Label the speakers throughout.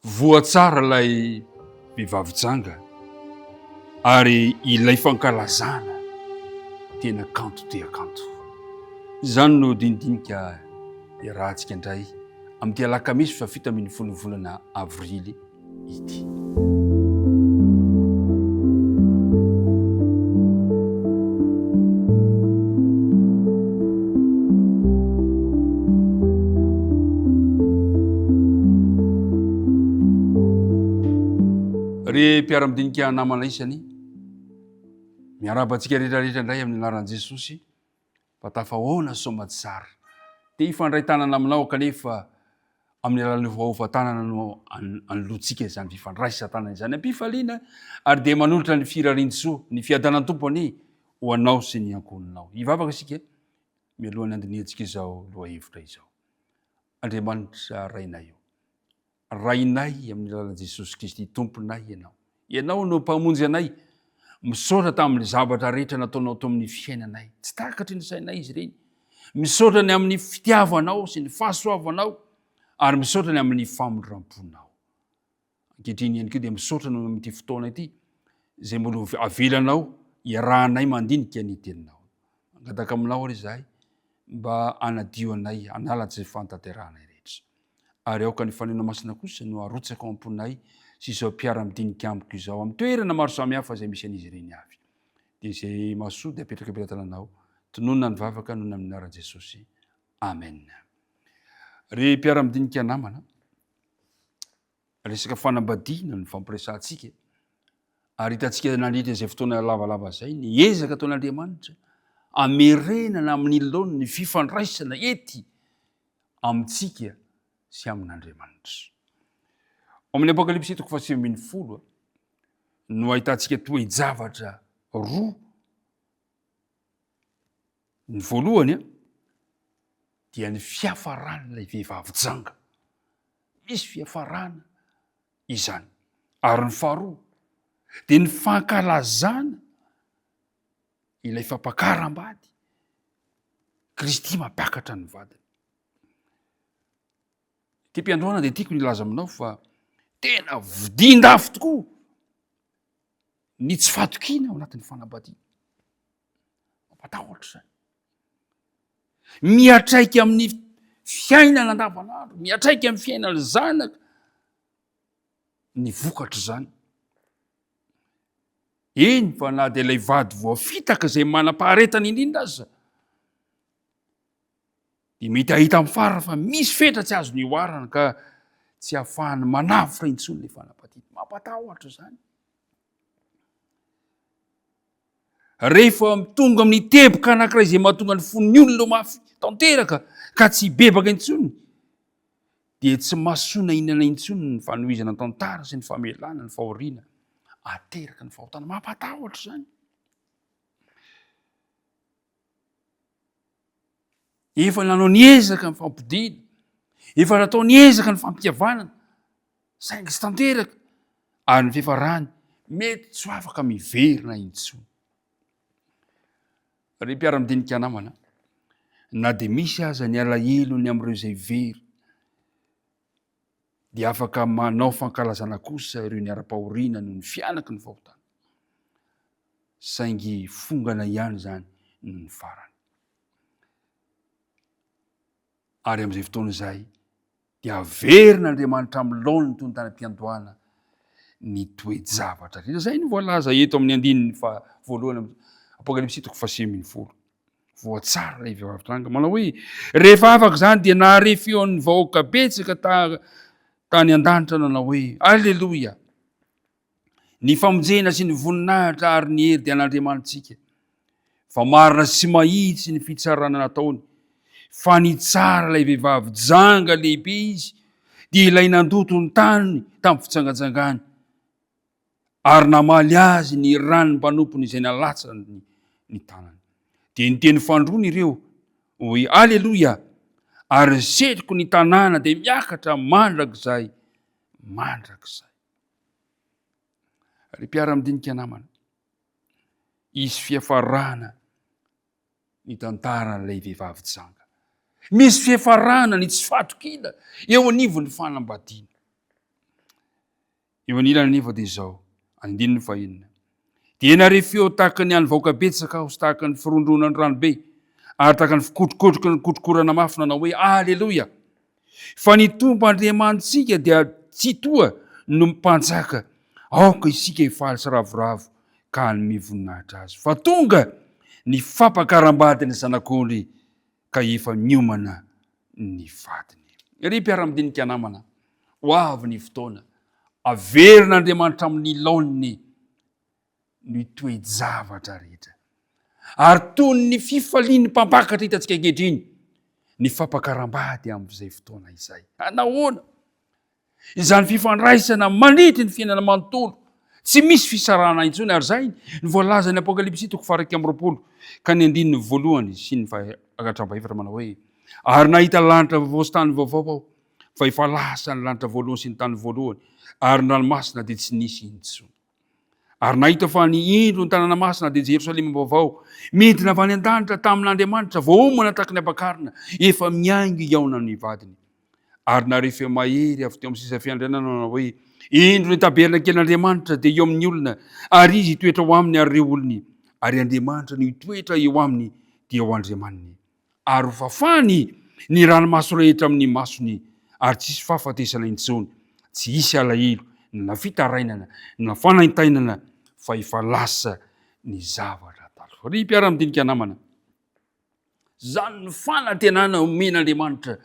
Speaker 1: Voa tsara ilay vehivavy janga ary ilay fankalazana tena kanto dia kanto. Izany no dinidinika iarahantsika indray amin'ity alakamisy faha 17 volana avrily ity. Ry mpiara-midinika namana isany, miarahaba antsika rehetra rehetra indray amin'ny anaran'i Jesosy fa tafahoana soamatsara. Te hifandray tanana aminao kanefa amin'ny alalan'ny ovaovan-tanana no anoloantsika izany fifandraisan-tanana izany am-pifaliana ary dia manolotra ny firarian-tsoa, ny fiadanan'ny Tompo anie ho anao sy ny ankohonanao. Hivavaka isika mialohan'ny handinihantsika izao lohahevitra izao. Andriamanitra Rainay o, Rainay amin'ny alalan'i Jesosy Kristy Tomponay Ianao. Ianao no Mpamonjy anay. Misaotra tamin'ny zavatra rehetra nataonao teo amin'ny fiainanay. Tsy takatry ny sainay izy ireny. Misaotra ny amin'ny fitiavanao sy ny fahasoavanao ary misaotra ny amin'ny famindram-ponao. Ankehitriny ihany koa dia misaotra noho amin'ity fotoana ity izay mbola avelanao iarahanay mandinika ny teninao. Mangataka aminao ary izahay mba hanadio anay, hanala tsy fahatanterahanay rehetra. Ary aoka ny Fanina Masina kosa no harotsaka ao am-ponay sy izao mpiara-midinika amiko izao amin'ny toerana maro samihafa izay misy an'izy ireny avy. Dia izay mahasoa dia apetraka am-pelatananao. Tononina ny vavaka noho ny amin'ny anaran'i Jesosy. Amen. Ry mpiara-midinika namana, resaka fanambadiana no fampiresahantsika ary hitantsika nandritra izay fotoana lavalava izay ny ezaka ataon'Andriamanitra amerenana amin'ny laoniny ny fifandraisana ety amintsika sy amin'Andriamanitra. Ao amin'ny Apokalypsy toko faha 19 no ahitantsika toe-javatra roa. Ny voalohany dia ny fiafaran'ilay vehivavy janga. Misy fiafarana izany. Ary ny faharoa dia ny fankalazana ilay fampakaram-bady. Kristy mampiakatra ny vadiny. Ity mpiandroana dia tiako ny hilaza aminao fa tena vidin-dafo tokoa ny tsy fahatokiana ao anatin'ny fanambadiana. Mampatahotra izany. Miatraika amin'ny fiainana andavanandro, miatraika amin'ny fiainan'ny zanaka ny vokatr'izany. Eny fa na dia ilay vady voafitaka izay manam-paharetana indrindra aza dia mety hahita amin'ny farany fa misy fetra tsy azony ihoarana ka tsy ahafahany manavotra intsony ilay fanambadiana. Mampatahotra izany. Rehefa tonga amin'ny teboka anankiray izay mahatonga ny fon'ny olona ho mafy tanteraka ka tsy hibebaka intsony, dia tsy mahasoa inona intsony ny fanohizana ny tantara sy ny famelana ny fahoriana ateraka ny fahotana. Mampatahotra izany. Efa nanao ny ezaka ny fampodiana, efa natao ny ezaka ny fampihavanana, saingy tsy tanteraka ary ny fiafarany mety tsy ho afaka miverina intsony. Ry mpiara-midinika namana, na dia misy aza ny alahelony amin'ireo izay very, dia afaka manao fankalazana kosa ireo niara-pahoriana noho ny fianaky ny fahotana. Saingy fongana ihany izany noho ny farany. Ary amin'izay fotoana izay, dia averin'Andriamanitra amin'ny laoniny toy ny tany am-piandohana ny toe-javatra rehetra. Izay no voalaza eto amin'ny andininy fa voalohany Apokalypsy toko faha 19. Voatsara ilay vehivavy tranga manao hoe rehefa afaka izany dia nahare feon'ny vahoaka betsaka ta tany an-danitra nanao hoe Aleloia! Ny famonjena sy ny voninahitra ary ny hery dia an'Andriamanitsika. Fa marina sy mahitsy ny fitsarana nataony, fa nitsara ilay vehivavy janga lehibe izy, dia ilay nandoto ny tany tamin'ny fitsangantsangany, ary namaly azy ny ran'ny mpanompony izay nalatsany ny tanany. Dia niteny fandroana ireo hoe, Aleloia! Ary ny setriko ny tanàna dia miakatra mandrakizay mandrakizay. Ry mpiara-midinika namana, hisy fiafarana ny tantaran'ilay vehivavy janga. Misy fiafarana ny tsy fahatokiana eo anivon'ny fanambadiana. Eo anilany anefa dia izao, andininy fahenina. Dia nahare feo tahaka ny an'ny vahoaka betsaka aho sy tahaka ny firondronan'ny ranobe ary tahaka ny fikotrokotroky ny kotrokorana mafy nanao hoe, Aleloia! Fa ny Tompo Andriamanitsika dia Tsitoha no Mpanjaka, aoka isika hifaly sy ravoravo ka hanome voninahitra Azy. Fa tonga ny fampakaram-badin'ny Zanak'ondry ka efa miomana ny vadiny. Ry mpiara-midinika namana, ho avy ny fotoana, averin'Andriamanitra amin'ny laoniny ny toe-javatra rehetra. Ary toy ny fifalian'ny mpampakatra hitantsika ankehitriny, ny fampakaram-bady amin'izay fotoana izay. Nahoana? Izany fifandraisana manitry ny fiainana manontolo, tsy misy fisarahana intsony, ary izay no voalazan'ny Apokalypsy toko faha-21 ka ny andininy voalohany sy ny faha-efatra manao hoe, Ary nahita lanitra vaovao sy tany vaovao aho, fa efa lasa ny lanitra voalohany sy ny tany voalohany, ary ny ranomasina dia tsy nisy intsony. Ary nahita fa ny indro ny tanàna masina dia Jerosalema vaovao, midina avy any an-danitra tamin'Andriamanitra, voaomana tahaka ny ampakarina, efa mihaingo hihaona amin'ny vadiny. Ary nahare feo mahery avy teo amin'ny seza fiandrianana nanao hoe, Indro ny tabernakelin'Andriamanitra dia eo amin'ny olona, ary Izy hitoetra ao aminy ary ireo olony, ary Andriamanitra no hitoetra eo aminy dia ho Andriamaniny. Ary ho fafany ny ranomaso rehetra amin'ny masony, ary tsy hisy fahafatesana intsony, tsy hisy alahelo, na fitarainana, na fanaintainana, fa efa lasa ny zavatra taloha. Ry mpiara-midinika namana, izany no fanantenana omen'Andriamanitra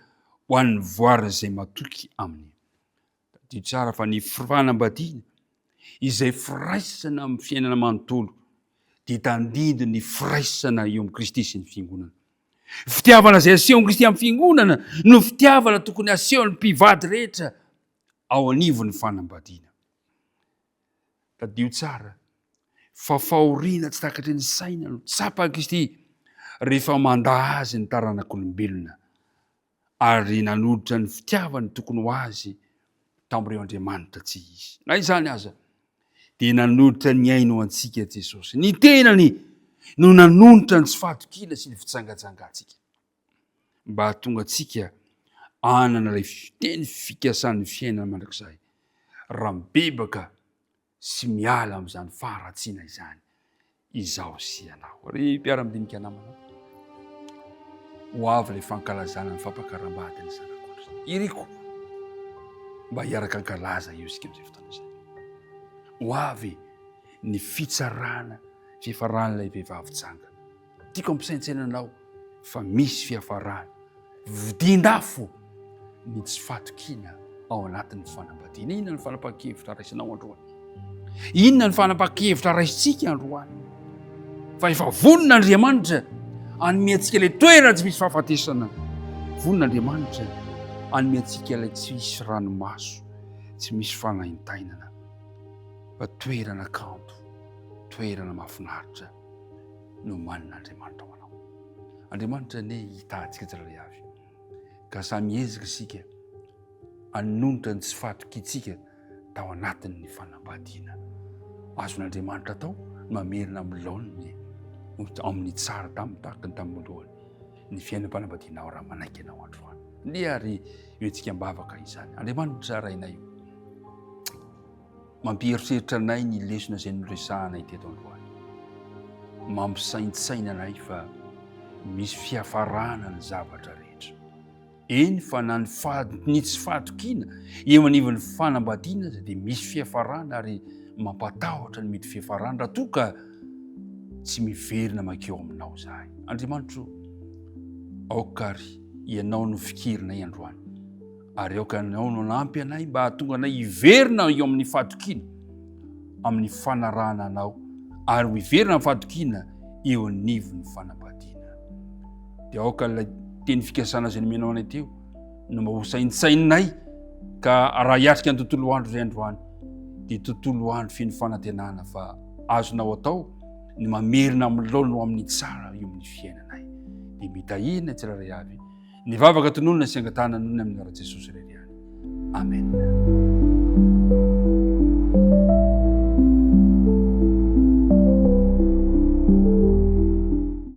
Speaker 1: ho an'ny voariny izay matoky aminy. Tadidio tsara fa ny fanambadiana izay firaisana amin'ny fiainana manontolo dia tandindon'ny ny firaisana eo amin'i Kristy sy ny fiangonana. Fitiavana izay asehon'i Kristy amin'ny fiangonana no fitiavana tokony asehon'ny mpivady rehetra ao anivon'ny fanambadiana. Tadidio tsara fa fahoriana tsy takatry ny saina no tsapan'i Kristy rehefa mandà azy ny taranak'olombelona. ary nanolotra ny fitiavany tokony ho azy tamin'ireo andriamanitra tsy izy. Na izany aza, dia nanolotra ny ainy ho antsika Jesosy. Ny tenany no nanonitra ny tsy fahatokiana sy ny fitsangatsangantsika, mba hahatonga antsika hanana ilay teny fikasan'ny fiainana mandrakizay, raha mibebaka sy miala amin'izany faharatsiana izany izaho sy ianao. Ry mpiara-midinika namana, ho avy ilay fankalazana ny fampakaram-bady ny zanak'ondry. Iriko mba hiaraka hankalaza eo isika amin'izay fotoana izay. Ho avy ny fitsarana fiafaran'ilay vehivavy janga. Tiako ampisaintsaina anao fa misy fiafarana. Vidin-dafo ny tsy fahatokiana ao anatin'ny fanambadiana. Inona ny fanapahan-kevitra raisinao androany? Inona ny fanapahan-kevitra raisintsika androany? Fa efa vonona Andriamanitra hanome antsika ilay toerana tsy misy fahafatesana. Vonona Andriamanitra hanome antsika ilay tsy misy ranomaso, tsy misy fanaintainana, fa toerana kanto, toerana mahafinaritra. nomanin'Andriamanitra ho anao. Andriamanitra anie hitaha antsika tsirairay avy, ka samy hiezaka isika hanonitra ny tsy fahatokiantsika tao anatin'ny fanambadiana. Azon'Andriamanitra atao ny mamerina amin'ny laoniny amin'ny tsara tamin'ny tahaka ny tamin'ny voalohany ny fiainam-panambadianao raha manaiky ianao androany. Ndeha ary eo antsika am-bavaka izany. Andriamanitra Rainay io. Mampieritreritra anay ny lesona izay noresahanay teto androany. Mampisaintsaina anay fa misy fiafarana ny zavatra rehetra. Eny fa na ny ny tsy fahatokiana eo anivon'ny fanambadiana aza dia misy fiafarana ary mampatahotra ny mety fiafarana raha toa ka tsy miverina mankeo aminao izahay. Andriamanitro, aoka ary ianao no fikirinay androany. Ary aoka Ianao no hanampy anay mba hahatonga anay hiverina eo amin'ny fahatokiana, amin'ny fanarahana Anao, ary ho hiverina amin'ny fahatokiana eo anivon'ny fanambadiana. Dia aoka ilay teny fikasana izay nomenao anay teo no mba ho saintsaininay ka raha hiatrika ny tontolo andro izay androany dia tontolo andro feno fanantenana fa azonao atao ny mamerina amin'ny laoniny ho amin'ny tsara eo amin'ny fiainanay. Dia mitahina tsirairay avy Ny vavaka tononina sy angatahana noho ny amin'ny anaran'i Jesosy irery ihany. Amen.